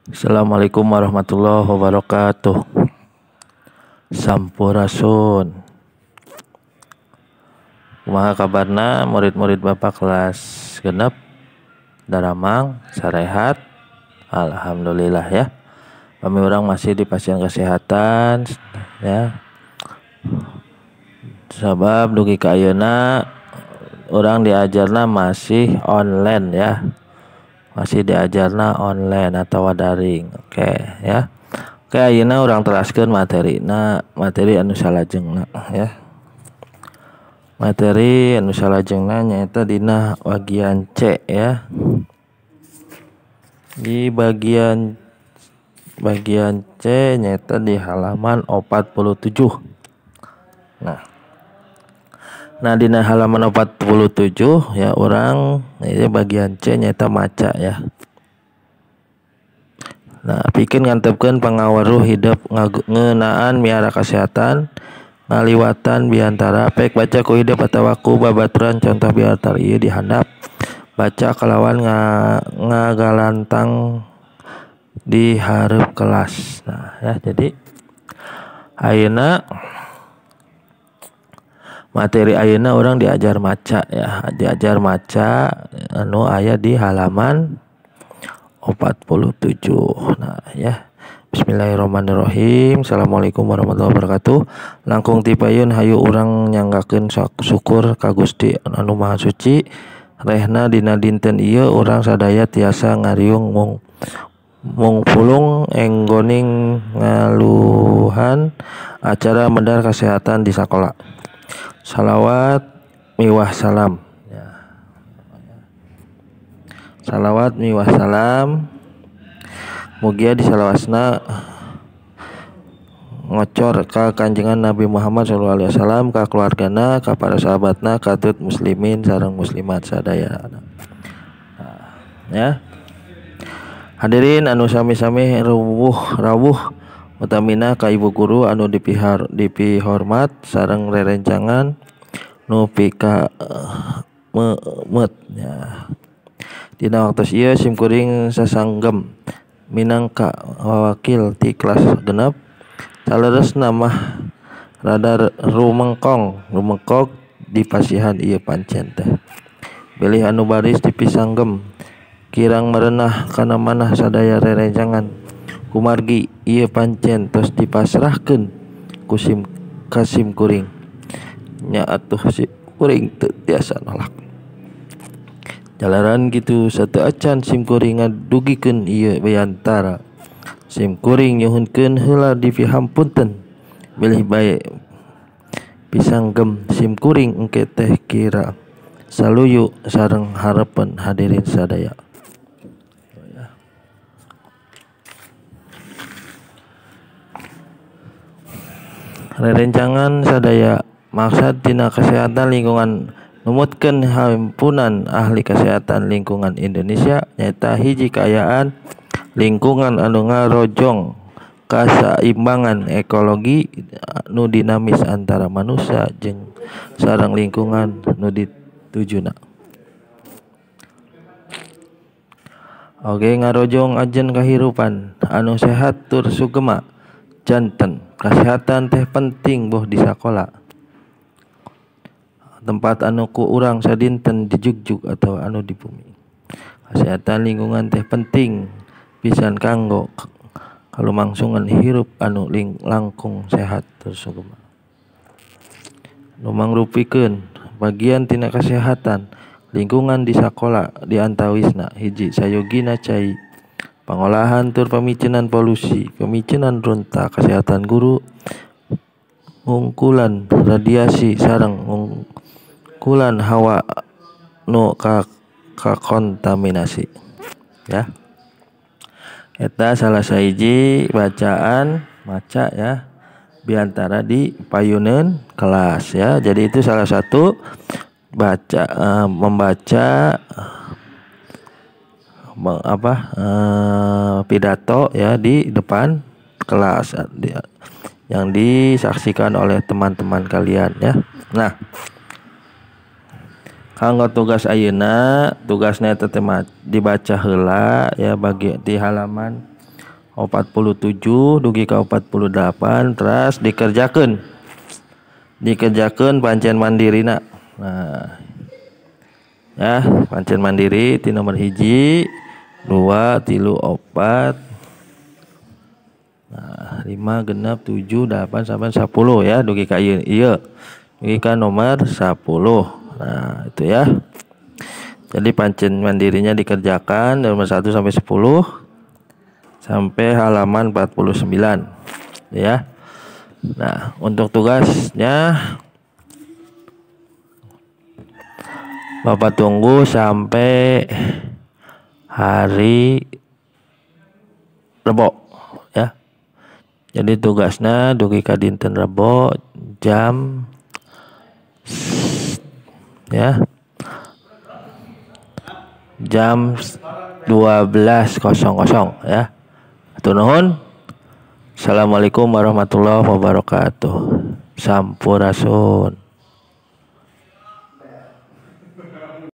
Assalamualaikum warahmatullahi wabarakatuh. Sampurasun. Kumaha kabarna murid-murid Bapak kelas 6? Daramang, sarehat. Alhamdulillah ya. Kami orang masih di pasien kesehatan ya. Sabab dugi ka ayeuna urang diajarna masih online ya. Masih diajarna online atau daring. Oke ya. Oke, ayeuna urang teraskeun materina, materi anu salajengna ya. Materi anu salajengna nyaeta dina bagian C ya. Di bagian C nyaeta di halaman 47. Nah, dina halaman 47 ya urang ini bagian C nyaeta maca ya. Nah, pikeun ngantepkeun pangaweruh hidep ngeunaan miara kesehatan ngaliwatan biantara pek baca ku hidep atawa ku babaturan contoh biantara ieu dihandap baca kalawan ngagalantang di hareup kelas. Nah ya, jadi ayeuna materi ayeuna urang diajar maca ya, diajar maca anu aya di halaman 47. Nah ya, bismillahirrahmanirrahim. Assalamualaikum warahmatullahi wabarakatuh. Langkung tipayun hayu urang nyanggakeun syukur ka Gusti anu Maha Suci. Rehna dina dinten ieu urang sadaya tiasa ngariung mung pulung enggoning ngaluhan acara medar kesehatan di sakola. Salawat miwah salam ya. Salawat miwah salam mugia disalawasna ngocor ka Kanjengan Nabi Muhammad sallallahu alaihi wasallam, ka keluargana, ka para sahabatna, katut muslimin sareng muslimat sadaya. Nah, ya. Hadirin anu sami-sami rawuh utamina ka ibu guru anu dipihormat sareng rerencangan nu pika memet ya. Dina waktos ieu simkuring sasanggem minangka wawakil ti kelas 6 saleresna mah rada rumengkong di pasihan ieu pancen teh. Bilih anu baris dipisanggem kirang merenah kana manah sadaya rerencangan kumargi ieu pancen tos dipasrahkeun ku ka simkuring. Nya atuh si kuring teu tiasa nolak. Jalaran kitu sateu acan simkuring ngadugikeun ieu biantara. Simkuring nyuhunkeun heula dipihampunten bilih bae pisanggem simkuring engke teh kira saluyu sareng harepan hadirin sadaya. Rerencangan sadaya maksad tina kesehatan lingkungan numutkeun Himpunan Ahli Kesehatan Lingkungan Indonesia nyaeta hiji kaayaan lingkungan anu ngarojong kasaimbangan ekologi nu dinamis antara manusia jeung sareng lingkungan nu ditujuna. Oge ngarojong ajen kahirupan anu sehat tur sugema. Janten kesehatan teh penting boh di sakola tempat anu ku urang sadinten dijugjug atau anu di bumi. Kesehatan lingkungan teh penting pisan kanggo kalumangsungan hirup anu langkung sehat tur sugema. Nu mangrupikeun bagian tina kesehatan lingkungan di sakola diantawisna hiji sayogina cai, pangolahan tur pamicenan polusi, pamicenan runta kesehatan guru, ngungkulan radiasi sareng ngungkulan hawa nu kakontaminasi ya. Eta salah sahiji bacaan maca ya biantara di payuneun kelas ya. Jadi itu salah satu baca membaca pidato ya di depan kelas yang disaksikan oleh teman-teman kalian ya. Nah, kanggo tugas ayeuna, tugasna eta teh dibaca heula ya bagi di halaman 47 dugi ka 48 terus dikerjakan. Dikerjakan pancen mandirina. Nah, ya, pancen mandiri ti nomor 1, 2, 3, 4. Nah, 5, 6, 7, 8 sampai 10 ya, dugi ka ieu. Ieu dugi ka nomor 10. Nah, itu ya. Jadi pancen mandirinya dikerjakan dari nomor 1 sampai 10 sampai halaman 49 ya. Nah, untuk tugasnya Bapak tunggu sampai hari Rebo ya. Jadi tugasnya dugi ka dinten Rebo jam ya, jam 12.00 ya. Hatur nuhun. Assalamualaikum warahmatullahi wabarakatuh. Sampurasun.